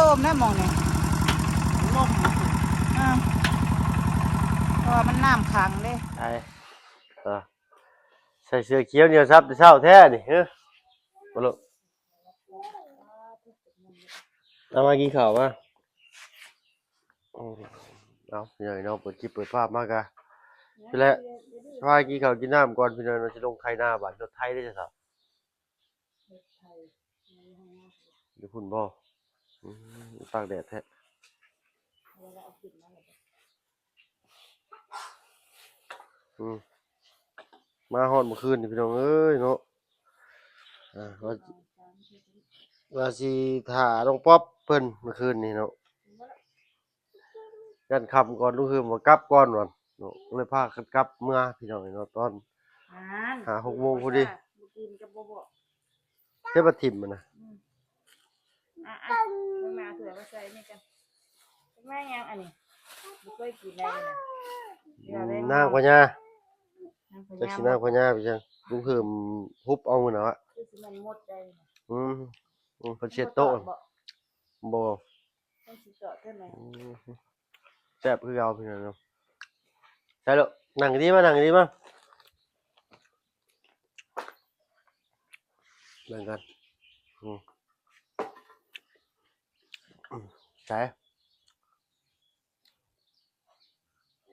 ລົມແດ່ໝ່ອງນີ້ ລົມ ເອີ ເພາະວ່າມັນນ້ຳຂັງເດ້. ໄປ ເອີ ໃສ່ເສື້ອຂຽວໜຽວສັບແຕ່ເຊົ້າແທ້ນີ້ ເອີ ບໍ່ລຸກ ເອົາມາກິນເຂົ້າມາ. ອືມ ເອົາ ພີ່ນ້ອງເນາະ ເປີດຄລິບເປີດພາບມາກະ ພີ່ແຫຼະ ພາກິນເຂົ້າກິນນ້ຳກ່ອນ ພີ່ນ້ອງເນາະ ຊິລົງໄຖນາບາດ ລົດໄຖເດ້ຊະ ຢູ່ພຸ້ນບໍ່? ອືມ ຕາກແດດແທ້. ອືມ ມາຮອດມື້ຄືນນີ້ ພີ່ນ້ອງເອີຍເນາະ ອ່າ ວ່າ ວ່າຊິຖ້ານ້ອງປັອບເພິ່ນມື້ຄືນນີ້ເນາະ ຢ້ານຄ່ຳກ່ອນ ລຸງເຮີມວ່າກັບກ່ອນວ່າເນາະ ເລີຍພາກັນກັບເມືອ ພີ່ນ້ອງເນາະ ຕອນຫ້າຫົກໂມງພໍດີ ບໍ່ກິນກໍບໍ່ບອກ ເຮັດວ່າຖິ້ມມັນນະ. ອືມ ອ່ະໆ ເບິ່ງໜ້າເທື່ອວ່າໃສ່ນີ້ກັນ ແມ່ນຫຍັງອັນນີ້ ບໍ່ເຄີຍກິນໄດ້ນະ. ອືມ ນາງພະຍາ ນາງພະຍາ ຈັກຊິນາງພະຍາໄປຈັ່ງ ລຸງເຮີມຮຸບເອົາມື້ນະວະ ຄືຊິແມ່ນມົດໄດ້ນະ. ອືມ ອືມ ເພິ່ນເຊັດໂຕະ ບໍ່ ບໍ່ ເພິ່ນຊິເຈາະເທື່ອໃດ. ອືມ ແຊບຄືເກົ່າ ພີ່ນ້ອງເນາະ. ໃສ່ລູກ ນັ່ງດີມາ ນັ່ງດີມາ ເບິ່ງກ່ອນ ອືມ ໃສ່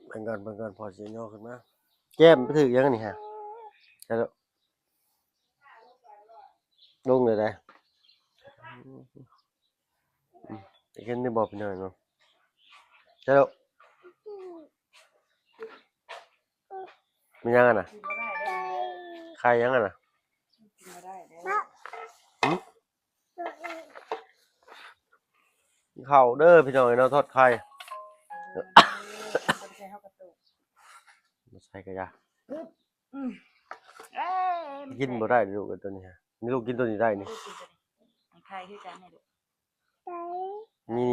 ເບິ່ງກ່ອນ ເບິ່ງກ່ອນ ພໍ່ຊິຍໍຂຶ້ນມາ. ແກ້ມໄປຖືກຫຍັງອັນນີ້ຮະ? ໃສ່ລູກ ລົງເລີຍໄດ໋. ອືມ ເຫັນຢູ່ບໍ່ພີ່ນ້ອງເນາະ? ໃສ່ລູກ ມີຫຍັງຫັ້ນນະ? ໄຂ່ຫຍັງຫັ້ນນະ? ຫຶ? ເຂົ້າເດີພີ່ນ້ອງເອີຍເນາະ ທອດໄຂ່ ບໍ່ໃສ່ກະຢ່າ ອືມ ກິນບໍ່ໄດ້ລູກ ໂຕນີ້ ນີ້ລູກກິນໂຕນີ້ໄດ້ນີ້ ໄຂ່ຄືກັນນີ້ລູກ ນີ້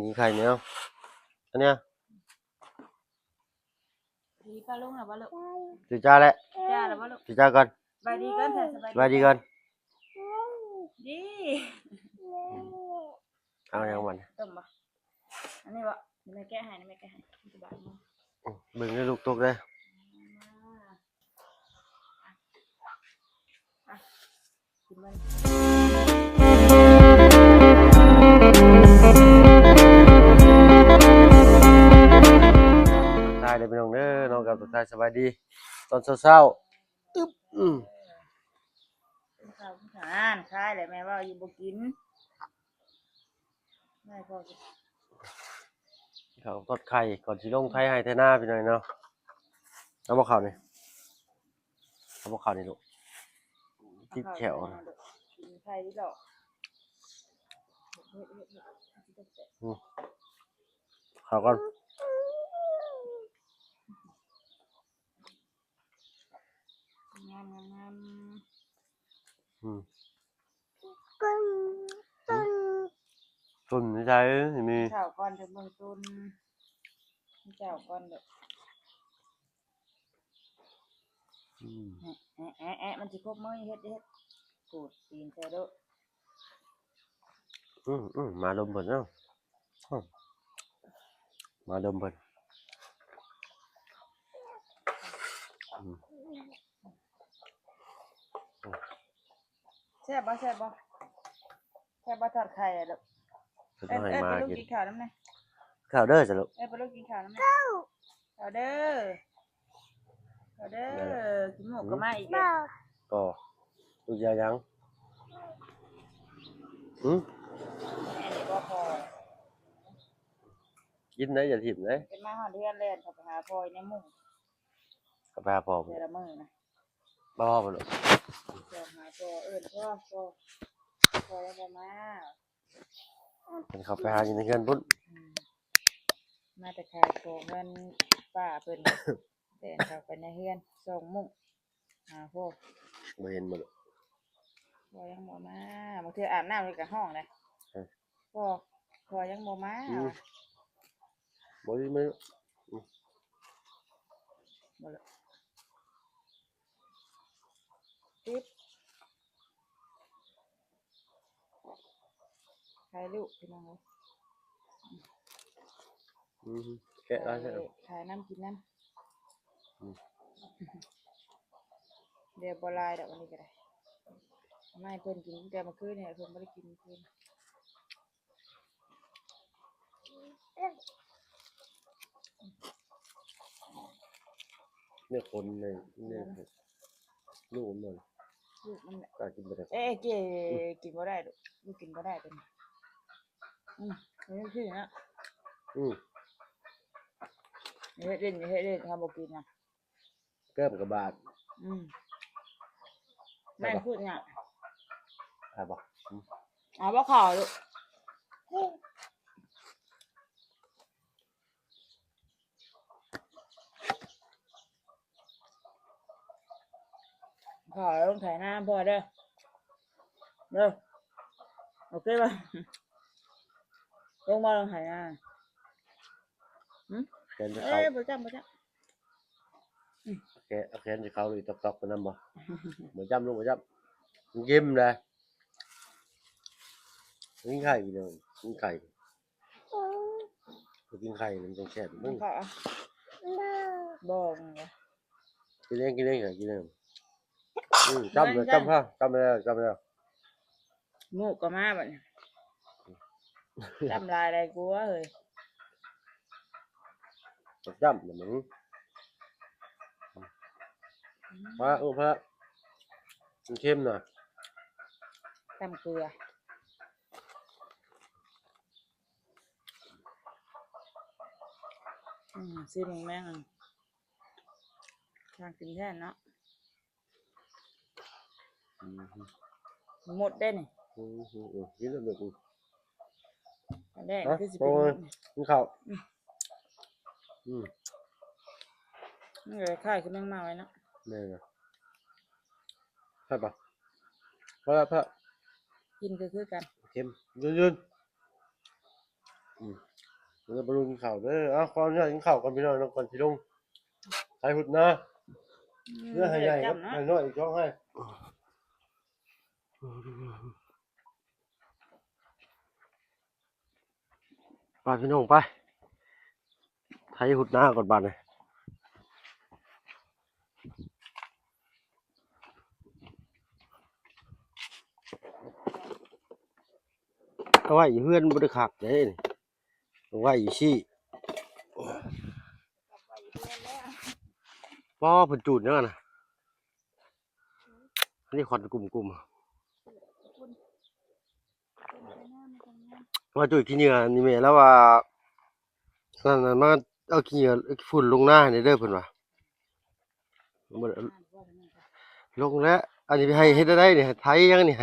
ໆໆໆ ນີ້ໄຂ່ນີ້ເອົາ ອັນເນີ້ຍ ດີປ້າລຸງແລ້ວບໍ່ລູກ? ຊິຈ້າແຫຼະ ຈ້າແລ້ວບໍ່ລູກ? ຊິຈ້າກ່ອນ ສະບາຍດີກ່ອນ ສະບາຍດີກ່ອນ ດີ ເອົາຫຍັງມັນ ຕົ້ມບໍ່? ອັນນີ້ບໍ່? ແມ່ແກະໃຫ້ ແມ່ແກະໃຫ້ ອືມ ເບິ່ງເດີລູກຕົກເດີ. ທັກທາຍເດີພີ່ນ້ອງເດີເນາະ ກັບທັກທາຍສະບາຍດີຕອນເຊົ້າໆ ອຶບ ອືມ ກິນເຂົ້າກິນຂ້າວ ຄາຍແຫຼະ ແມ່ເວົ້າຢູ່ບໍ່ກິນ. ເຂົ້າທອດໄຂ່ ກ່ອນຊິລົງໄຖໄຮ່ໄຖນາພີ່ນ້ອງເນາະ. ເອົາບໍ່ເຂົ້ານີ້ ເອົາບໍ່ເຂົ້ານີ້ລູກ ຕິດແຂ້ວ ກິນໄຂ່ດອກ ອືມ ເຂົ້າກ່ອນ. ງາມໆ ອືມ ຕົ້ນ ຕົ້ນ ຕົ້ນໃສ ມີເຂົ້າກ່ອນ ຈະເບິ່ງຕົ້ນ ເຈົ້າກ່ອນເດີ້. ອືມ ແອະ ແອະ ແອະ ມັນຊິຄົບມື ເຮັດ ເຮັດ ຂູດຕີນໃສ່ເດີ້. ອືມ ອືມ ມາດົມເພິ່ນເນາະ ອືມ ມາດົມເພິ່ນ ອືມ ແຊບບໍ່ ແຊບບໍ່ ແຊບບໍ່ທອດໄຂ່ອະລູກ? ເພິ່ນເອົາໃຫ້ໝາກິນ ເອີ້ນປ້າລຸງກິນເຂົ້ານຳແດ່ ເຂົ້າເດີສະລູກ ເອີ້ນປ້າລຸງກິນເຂົ້ານຳແດ່ ເຂົ້າເດີ ເຂົ້າເດີ. ຂີ້ມູກກໍມາອີກແລ້ວ ກໍລູກຢາຫຍັງ? ຫຶ? ອັນນີ້ບໍ່ພໍ ກິນໄດ້ ຢ່າຖິ້ມເດ້. ເປັນມາຮອດເຮືອນແລ່ນເຂົ້າໄປຫາພໍ່ໃນມຸ້ງ ເຂົ້າໄປຫາພໍ່ ແຕ່ລະມື້ນະ ບໍ່ພໍບໍ່ລູກ ເຂົ້າຫາພໍ່ ເອີ້ນພໍ່ ພໍ່ ພໍ່ຍັງບໍ່ມາ. ເພິ່ນເຂົ້າໄປຫາຢູ່ໃນເຮືອນພຸ້ນ ອືມ ມາແຕ່ຂາຍຂອງເຮືອນປ້າເພິ່ນ ແລ່ນເຂົ້າໄປໃນເຮືອນ ຊ່ອງມຸ້ງ ຫາພໍ່ ບໍ່ເຫັນບໍ່ລູກ? ພໍ່ຍັງບໍ່ມາ ບາງເທື່ອອາບນ້ຳແລ້ວກໍຮ້ອງເດ້ ເອີ ພໍ່ ພໍ່ຍັງບໍ່ມາ ອືມ ວ່າ ບໍ່ໄດ້ມາ ອືມ ບໍ່ລະ ຕິດ. ຖ່າຍຮູບພີ່ນ້ອງເອີຍ. ອືມ ແກະເອົາ ຖ່າຍ ຖ່າຍນຳກິນນຳ. ອືມ ດຽວບໍ່ຫຼາຍດອກ ອັນນີ້ກໍໄດ້ ເອົາມາໃຫ້ເພິ່ນກິນແຕ່ມື້ຄືນນີ້ ເພິ່ນບໍ່ໄດ້ກິນມື້ຄືນ. ເນື້ອຄົນ ເນື້ອ ເນື້ອລູກມັນ ລູກມັນແຫຼະ ການກິນບໍ່ໄດ້. ເອ ເກ ອືມ ກິນບໍ່ໄດ້ລູກ ລູກກິນບໍ່ໄດ້ຕົວນີ້. ອືມ ນີ້ຄືນະ ອືມ ເຮັດຫຼິ້ນ ເຮັດຫຼິ້ນ ເຮົາບໍ່ກິນນະ. ແກ້ມກະບາດ ອືມ ແມ່ນພຸດຫຍັງ ໄດ້ບໍ່? ອືມ ເອົາບໍ່ເຂົ້າລູກ ເຂົ້າລົງໄຖນາພໍ່ເດີ ເດີ ໂອເຄບໍ່? ລົງມາລົງໄຖນາ ຫື ແຂນຈະ ເອີ ເຂົ້າ ບໍ່ຈ້ຳ ບໍ່ຈ້ຳ. ແຂນ ເອົາແຂນຊິເຂົ້າອີກຕອກໆ ໄປນຳບໍ່? ບໍ່ຈ້ຳລູກ ບໍ່ຈ້ຳ ມັນເຢັນນະ ກິນໄຂ່ກິນຫຍັງ ກິນໄຂ່ ໄປກິນໄຂ່ມັນຈັ່ງແຊບ. ກິນໄຂ່ອະ ບໍ່ ກິນເອງ ກິນເອງ ກິນເອງ. ອືມ ຈ້ຳເລີຍ ຈ້ຳ ຈ້ຳແລ້ວ ຈ້ຳແລ້ວ. ໝູກກໍມາບັດນີ້ ຈ້ຳຫຼາຍໄດ້ກວ່າເຮີ້ຍ ຈ້ຳນະມຶງ ອືມ ພະ ໂອ້ ພະ ມັນເຄັມນະ ຈ້ຳເກືອ. ອືມ ຊີມແມ່ງ ຊ່າງກິນແທ້ເນາະ. ອືມ ໝົດເດ້ນີ້ ອືມ ກິນແລ້ວເລີຍ ອັນແລກຄືຊິເປັນ ກິນເຂົ້າ ອືມ ອືມ ມັນກໍຄ້າຍຄືແມງເມົາໄວ້ເນາະ ແມ່ນ ແຊບບໍ່? ພໍແລ້ວ ພໍແລ້ວ ກິນຄື ຄືກັນ ເຄັມ ຍືນໆ. ອືມ ເດີ ໄປລຸ້ນກິນເຂົ້າເດີ. ເອົາ ຂໍອະນຸຍາດກິນເຂົ້າກ່ອນພີ່ນ້ອງເນາະ ກ່ອນຊິລົງໄຖຫຸດນາ ອືມ ເຫຼືອໄຮ່ໃຫຍ່ກັບໄຮ່ນ້ອຍອີກສອງໄຮ່. ໄປພີ່ນ້ອງໄປ ໄຖຫຸດນາກ່ອນບາດນີ້. ເອົາໄວ້ຢູ່ເຮືອນບໍ່ໄດ້ຄັກເດ້ ເອົາໄວ້ຢູ່ຊີ້. ປ້າ ເພິ່ນຈູດຫຍັງຫັ້ນນະ ອັນນີ້ຄວັນກຸ້ມໆ. ວ່າຈຸ້ຍຂີ້ເຫຍື້ອນີ້ແມ່ລາວວ່າ ນັ້ນ ນັ້ນ ມາເອົາຂີ້ເຫຍື້ອຝຸ່ນລົງນາໃຫ້ແດ່ເດີ ເພິ່ນວ່າ. ລົງແລ້ວ ອັນນີ້ໄປໃຫ້ເຮັດແນວໃດນີ້ ໄຖຫຍັງນີ້?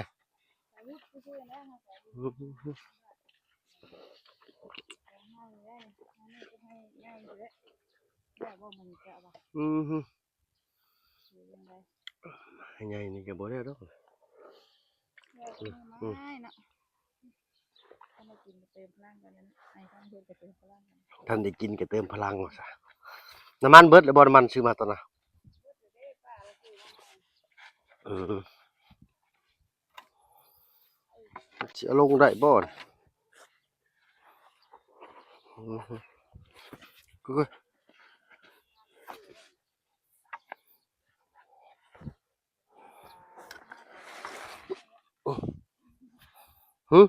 ອືມ ໃຫຍ່ນີ້ກໍບໍ່ແລ້ວດອກ ອືມ ທັນໄດ້ກິນກໍເຕີມພະລັງວ່າຊະ. ນ້ຳມັນເບິດແລ້ວບໍ່? ນ້ຳມັນຊື້ມາຕອນນະ ເອີ ຊິເອົາລົງໄດ້ບໍ່? ອືມ ຫື?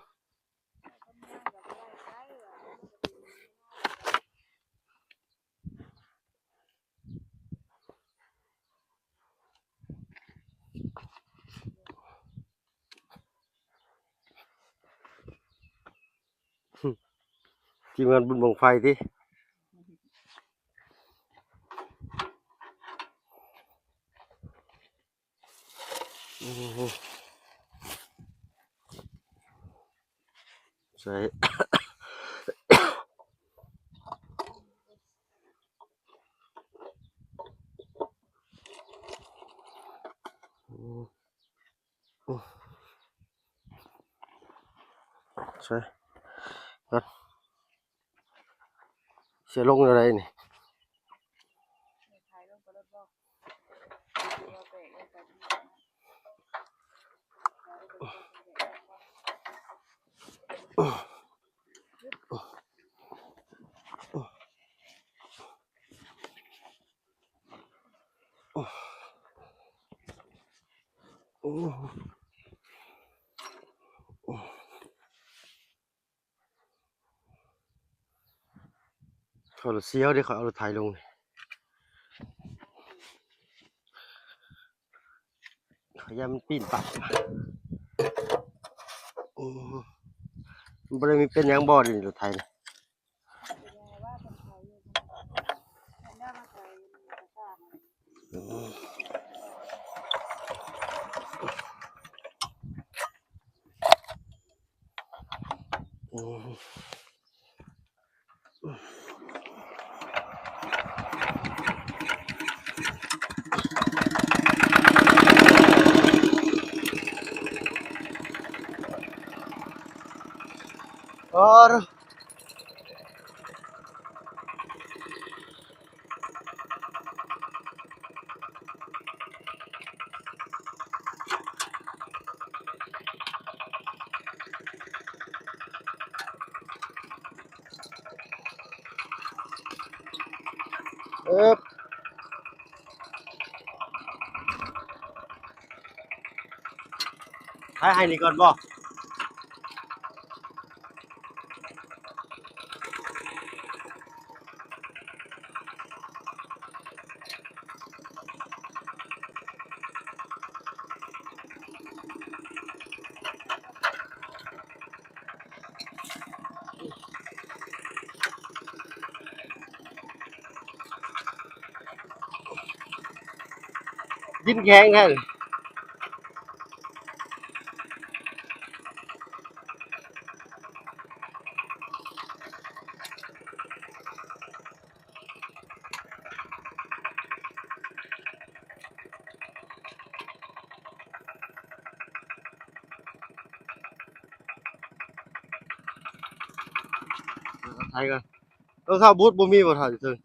ທີມງານບຸນບັ້ງໄຟຕິ. ໂອ້ໂຫ ໃສ່ ໂອ້ ໃສ່ ກ່ອນ ຊິລົງແນວໃດນີ້? ຂາຍລົງໄປລົດບໍ່? ຂາຍລົງໄປລົດບໍ່? ຂາຍລົງໄປລົດບໍ່? ໂອ້ ໂອ້ ຂ້ອຍລະສຽວເດ້ ຂ້ອຍເອົາລົດໄຖລົງນີ້ ຂ້ອຍຢ້ານມັນປີນໄປ. ໂອ້ ມັນບໍ່ໄດ້ມີເປັນຫຍັງບໍ່ ເດ ລົດໄຖນີ້? ເອີບ ໃຫ້ ໃຫ້ນີ້ກ່ອນບໍ່? ດິນແຂງແທ້. ໄທກ່ອນ ໂທລະສັບບຸດບໍ່ມີບໍ່ ຖ້າຢູ່ເທິງ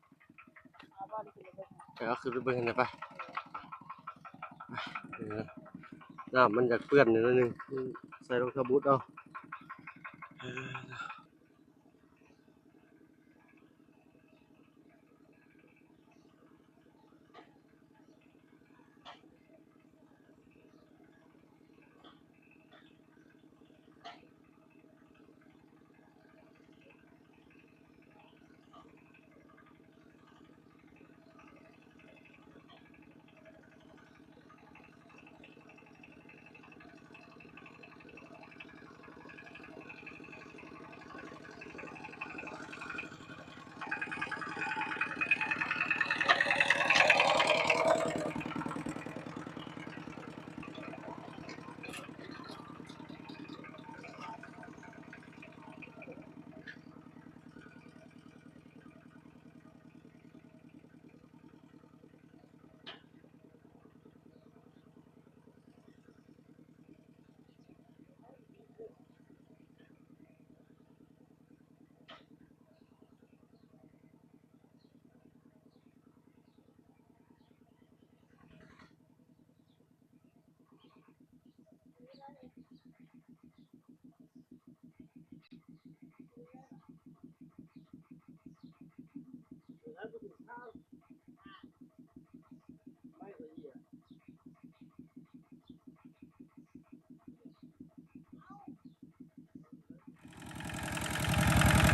ເອົາຂຶ້ນໄປເບິ່ງຫັ້ນໄປ. ເອີ ນ້ຳມັນຢາກເປື້ອນໜ້ອຍໜຶ່ງ ໃສ່ໂທລະສັບບຸດເອົາ.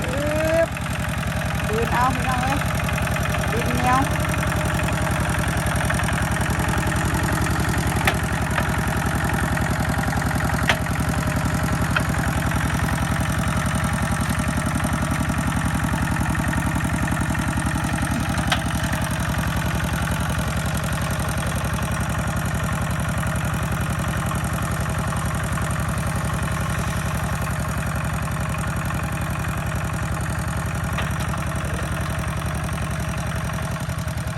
ອືບ ດີນເອົາພີ່ນ້ອງເອີຍ ດິນໜຽວ. ໂ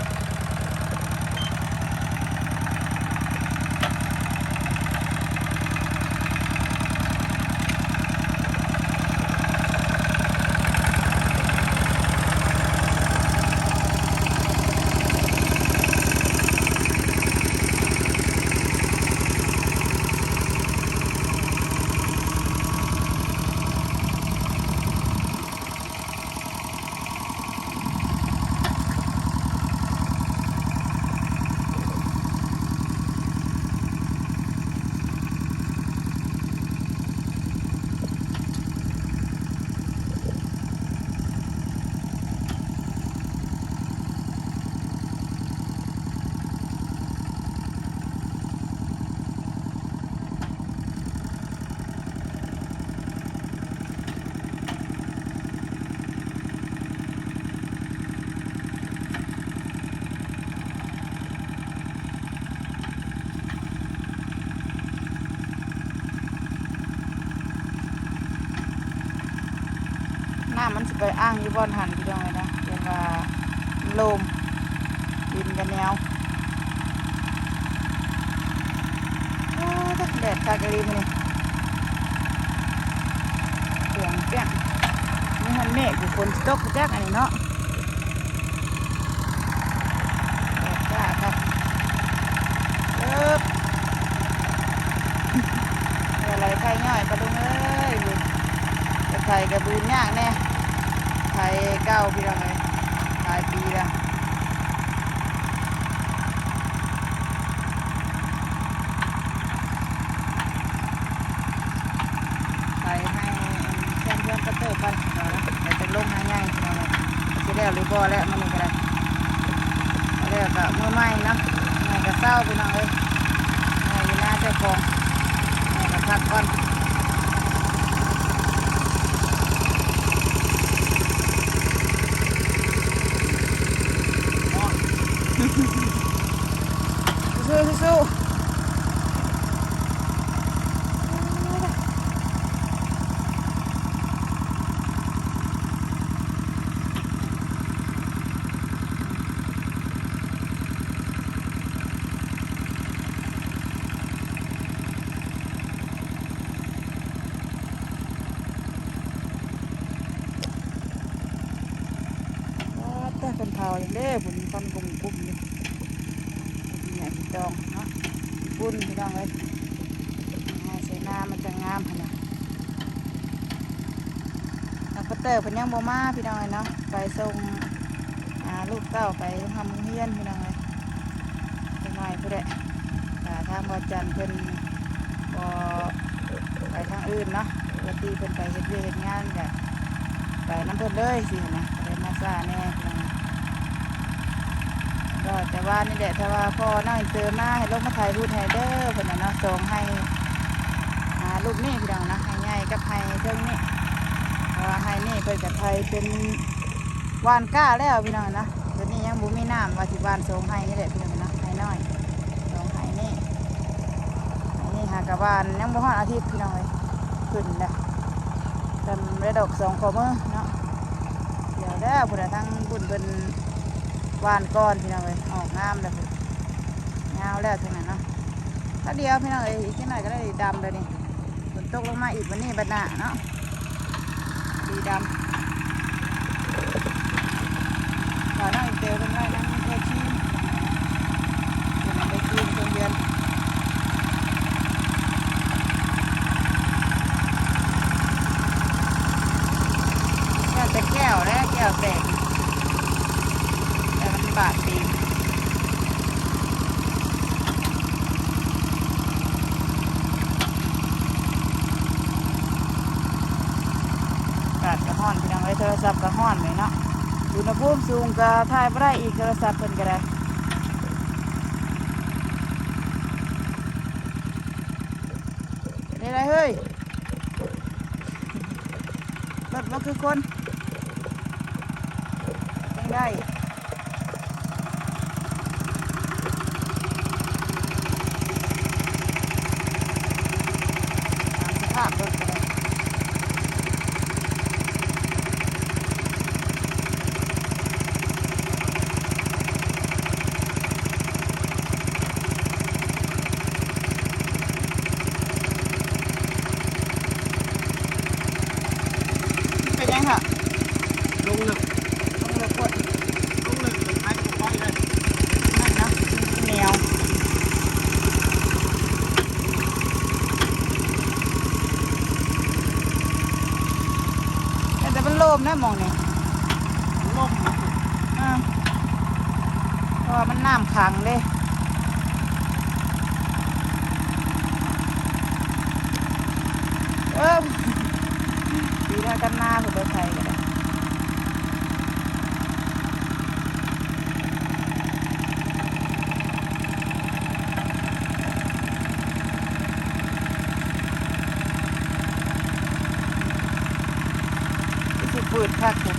ໄປອ່າງຢູ່ບ່ອນຫັ້ນ ພີ່ນ້ອງເອີຍນະ, ເຫັນວ່າມັນໂລ່ງ ດິນກໍແນວ. ໂອ້ ແດດຄັກອີ່ຫຼີມື້ນີ້ ແຈ້ງແຈ້ງ ມີຮອດເມກຢູ່ ຝົນຊິຕົກບໍ່ຈັກອັນນີ້ເນາະ. ແດດຈ້າຄັກ ເອີບ ເອີ ໄຖໄຮ່ຍ້ອຍປະລຸງເອີຍ. ໄປໄຖກະບືນຍາກແດ່ ໄຖເກົ່າ ພີ່ນ້ອງເອີຍ ຫຼາຍປີແລ້ວ. ໄປໃຫ້ແຊມເພື່ອນປະເຕີກ່ອນ ເອົາລະ ແລ້ວຈັ່ງລົງຫາໃຫຍ່ ຊິແລ້ວຫຼືບໍ່ແລ້ວມື້ນີ້ກໍໄດ້. ແລ້ວກໍມື້ໃໝ່ເນາະ ໃໝ່ກໍເຊົ້າ ພີ່ນ້ອງເອີຍ ໃໝ່ຢູ່ນາເຈົ້າຂອງ ໃໝ່ກໍພັກກ່ອນ. ສູ້ໆ ໂອ້ ແຕ່ເພິ່ນເຜົາຫຍັງເດ້ ບຸນຄວັນກຸ້ມໆຢູ່ ເປັນຫຍັງດອງເນາະ ຝຸ່ນ ພີ່ນ້ອງເອີຍ. ເຮົາໃສ່ນາມັນຈະງາມຫັ້ນນະ. ທາງປາເຕີເພິ່ນຍັງບໍ່ມາ ພີ່ນ້ອງເອີຍເນາະ ໄປສົ່ງ ອ່າ ລູກເຕົ້າໄປໂຮງຮ່ຳໂຮງຮຽນ ພີ່ນ້ອງເອີຍ. ຈັກໜ້ອຍພຸ້ນແຫຼະ ຖ້າທາງບ່າວຈັນເພິ່ນບໍ່ໄປທາງອື່ນເນາະ ປົກກະຕິເພິ່ນໄປເຮັດວຽກເຮັດງານ ກະໄປນຳເພິ່ນເລີຍຊີ້ຫັ້ນນະ ກໍເລີຍມາຊ້າແດ່. ກໍແຕ່ວ່ານີ້ແຫຼະ ຖ້າວ່າພໍ່ນ້ອງອິນເຕີມາ ໃຫ້ລົງມາໄຖຮຸດໃຫ້ເດີ ເພິ່ນນະເນາະ ສອງໄຮ່ ອ່າ ລຸ່ມນີ້ ພີ່ນ້ອງເນາະ ໄຮ່ໃຫຍ່ກັບໄຮ່ເທິງນີ້ ເພາະວ່າໄຮ່ນີ້ເພິ່ນກະໄຖເປັນ ຫວ່ານກ້າແລ້ວ ພີ່ນ້ອງເນາະ. ດຽວນີ້ຍັງບໍ່ມີນ້ຳ ວ່າຊິຫວ່ານສອງໄຮ່ນີ້ແຫຼະ ພີ່ນ້ອງເນາະ ໄຮ່ນ້ອຍ ສອງໄຮ່ນີ້. ໄຮ່ນີ້ຫາກະຫວ່ານຍັງບໍ່ຮອດອາທິດ ພີ່ນ້ອງເອີຍ ຂຶ້ນແລ້ວ ສ່ຳໄດ້ດອກສອງຂໍ້ມືເນາະ. ດຽວແລ້ວພຸ້ນນະ ທາງບຸນເພິ່ນຫວ່ານກ່ອນ ພີ່ນ້ອງເອີຍ ອອກງາມແລ້ວພຸ້ນ ຍາວແລ້ວທາງນັ້ນເນາະ. ແປັບດຽວ ພີ່ນ້ອງເອີຍ ອີກຈັກໜ້ອຍກໍໄດ້ດຳແລ້ວນີ້. ຝົນຕົກລົງມາອີກບັດນີ້ບັດໜ້າເນາະ ດີດຳ. ຖ້ານ້ອງເຕວເພິ່ນໄວ້ນຳເອື້ອຍທີມ ເພິ່ນໄປຄືນເທິງເຮືອນ ແລ້ວແຕ່ແກ້ວແຫຼະ ແກ້ວແຕກ ແຕ່ມັນບາດຕີນ. ອາກາດກໍຮ້ອນ ພີ່ນ້ອງເອີຍ ໂທລະສັບກໍຮ້ອນເລີຍເນາະ ອຸນຫະພູມສູງກໍຖ່າຍບໍ່ໄດ້ອີກ ໂທລະສັບເພິ່ນກໍໄດ້. ເປັນໄດເຮີ້ຍ ລົດບໍ່ຄືຄົນ ຍັງໄດ້ ຕາມສະພາບລົດກໍໄດ້. ເປັນຫຍັງຫະ? ລົງເລິກ ລົງເລິກໂພດ ລົງເລິກ ເລິກໄປບໍ່ໄປເລີຍ ນັ້ນນະ ແນວ ແຕ່ມັນໂລ່ມນະໝ່ອງນີ້ ລົມ ເອີ ເພາະວ່າມັນນ້ຳຂັງເດ້. ເອີ ປີໜ້າກັນມາພຸ້ນ ລົດໄຖກໍໄດ້ ຄືຊິປືດຄັກແທ້.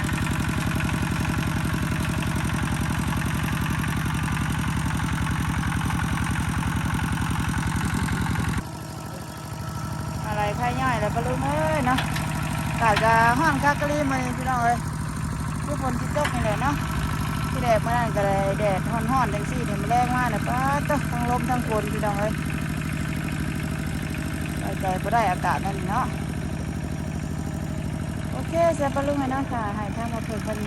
ອາໄລໄຂ່ຍ້ອຍແລ້ວປະລຸງເອີຍເນາະ. ອາກາດກະຮ້ອນຄັກອີ່ຫຼີມື້ນີ້ ພີ່ນ້ອງເອີຍ. ຝົນຊິຕົກນີ້ແຫຼະເນາະ. ທີ່ແລກມື້ນັ້ນກໍໄດ້ແດດຮ້ອນໆ ຈັ່ງຊີ້ນີ້ ມື້ແລງມານະ ປາດໂທ້ ທັງລົມທັງຝົນ ພີ່ນ້ອງເອີຍ ໄວ້ໃຈບໍ່ໄດ້ອາກາດແນວນີ້ເນາະ. ໂອເຄ ສຽປາລຸງໃຫ້ເນາະ ຖ້າໃຫ້ທາງພໍ່ເພິ່ນເພິ່ນ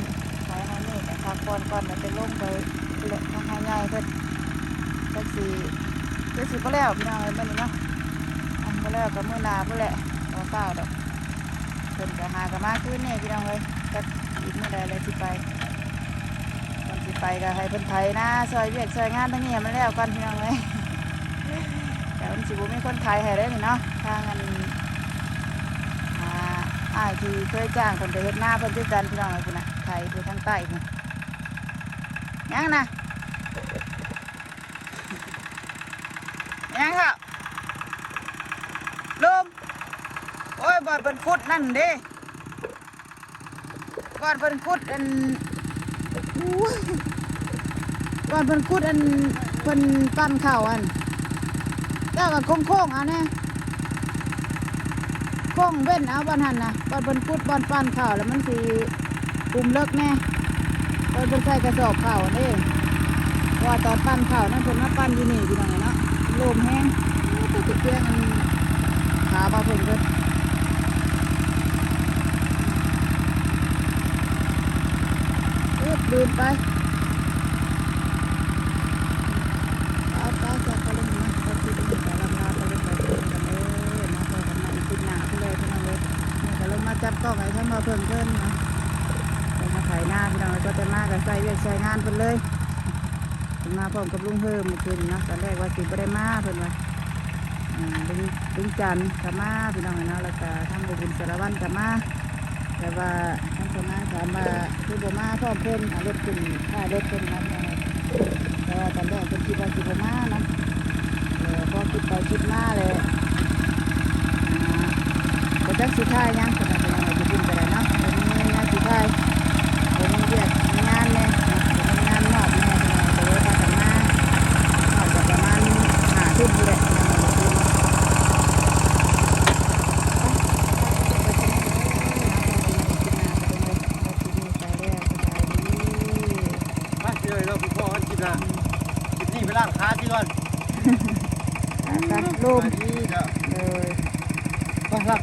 ໄປຫານີ້ກໍພັກຜ່ອນກ່ອນ ແລ້ວໄປລົງໄປພຸ້ນແຫຼະ ທາງຫາດໃຫຍ່ເພິ່ນ ຈັກຊິ ຄືຊິບໍ່ແລ້ວ ພີ່ນ້ອງເອີຍ ມື້ນີ້ເນາະ. ອ່ະ ບໍ່ແລ້ວກໍມື້ໜ້າພຸ້ນແຫຼະ ບໍ່ຟ້າວດອກ. ເພິ່ນກໍຫາກໍມາຄືນນີ້ ພີ່ນ້ອງເອີຍ ຈັກອີກມື້ໃດແລ້ວຊິໄປ. ກ່ອນຊິໄປກໍໃຫ້ເພິ່ນໄຖນາ ຊ່ອຍວຽກຊ່ອຍງານທາງນີ້ໃຫ້ມັນແລ້ວກ່ອນ ພີ່ນ້ອງເອີຍ. ແຕ່ມັນຊິບໍ່ມີຄົນໄຖໃຫ້ເດ້ນີ້ເນາະ ທາງອັນ ອ່າ ອ້າຍທີ່ເຄີຍຈ້າງເພິ່ນໄປເຮັດນາເພິ່ນຄືກັນ ພີ່ນ້ອງເອີຍ. ພຸ້ນນະ ໄຖຢູ່ທາງໃຕ້ພຸ້ນ. ຫຍັງນະ? ຫຍັງເຮົາ? ລົມ. ໂອ້ຍ ບ່ອນເພິ່ນຂຸດນັ້ນເດ້ ບ່ອນເພິ່ນຂຸດອັນ ໂອ້ຍ ບ່ອນເພິ່ນຂຸດອັນ ເພິ່ນປັ່ນເຂົ້າຫັ້ນ ເຈົ້າກໍໂຄ້ງໆ ເອົາແດ່ ໂຄ້ງເວັ້ນເອົາບ່ອນຫັ້ນນະ ບ່ອນເພິ່ນຂຸດ ບ່ອນປັ່ນເຂົ້າ ແລ້ວມັນຊິ ກຸ່ມເລິກແດ່ ເພິ່ນ ເພິ່ນໃສ່ກະສອບເຂົ້າເດ້ ເພາະວ່າຕອນປັ່ນເຂົ້ານັ້ນ ເພິ່ນມາປັ່ນຢູ່ນີ້ ພີ່ນ້ອງເອີຍເນາະ. ລົມແຮງ ໂອ້ ຕົກຕະກຽງອັນ ຂາບ່າວເພິ່ນເບິດ ອຶບ ລື່ນໄປ. ໄປໆ ຈາກກະລົງມາ ຄລິບນີ້ກໍລ່ຳລາໄປເລີຍ ຂໍຂອບຄຸນກັນເດີ ມາພໍ້ກັນໃໝ່ຄລິບໜ້າພຸ້ນແຫຼະ ພີ່ນ້ອງເອີຍ. ນີ້ກໍລົງມາຈັບກ້ອງໃຫ້ທາງບ່າວເພິ່ນເພິ່ນເນາະ ລົງມາໄຖນາ ພີ່ນ້ອງເອີຍ. ກໍແຕ່ມາກໍໃສ່ວຽກໃສ່ງານເພິ່ນເລີຍ ເພິ່ນມາພ້ອມກັບລຸງເຮີມມື້ຄືນນີ້ເນາະ. ຕອນແລກວ່າຊິບໍ່ໄດ້ມາ ເພິ່ນວ່າ ອ່າ ລຸງ ລຸງຈັນກໍມາ ພີ່ນ້ອງເອີຍເນາະ ແລ້ວກໍທາງບໍ່ບຸນສາລະວັນກໍມາ. ແຕ່ວ່າທາງເຈົ້ານາຍຖາມວ່າຄືບໍ່ມາພ້ອມເພິ່ນ ເອົາລົດຂຶ້ນທ້າຍລົດເພິ່ນນະ ແຕ່ວ່າຕອນແລກເພິ່ນຄິດວ່າຊິບໍ່ມານະ ແຕ່ພໍຄິດໄປຄິດມາແລ້ວ ອ່າ ບໍ່ຈັກຊິຖ່າຍຫຍັງ ເພິ່ນວ່າເພິ່ນວ່າຢູ່ພຸ້ນກໍໄດ້ເນາະ ບໍ່ມີຫຍັງຊິຖ່າຍ ບໍ່ມີວຽກມີງານແດ່ເນາະ ບໍ່ມີງານນອກແດ່ ເພິ່ນວ່າກໍເລີຍພາກັນມາ ຮອດກໍປະມານຫ້າທຸ່ມພຸ້ນແຫຼະ ຍັງບໍ່ໄດ້ກິນ. ໄປ ພີ່ນ້ອງເນາະ ພໍ້ກັນຄລິບໜ້າ ອືມ ຄລິບນີ້ໄປລ້າງຂາຊິກ່ອນ ອາກາດລົມ ສະບາຍດີເຈົ້າ ເອີ ໄປລ້າງ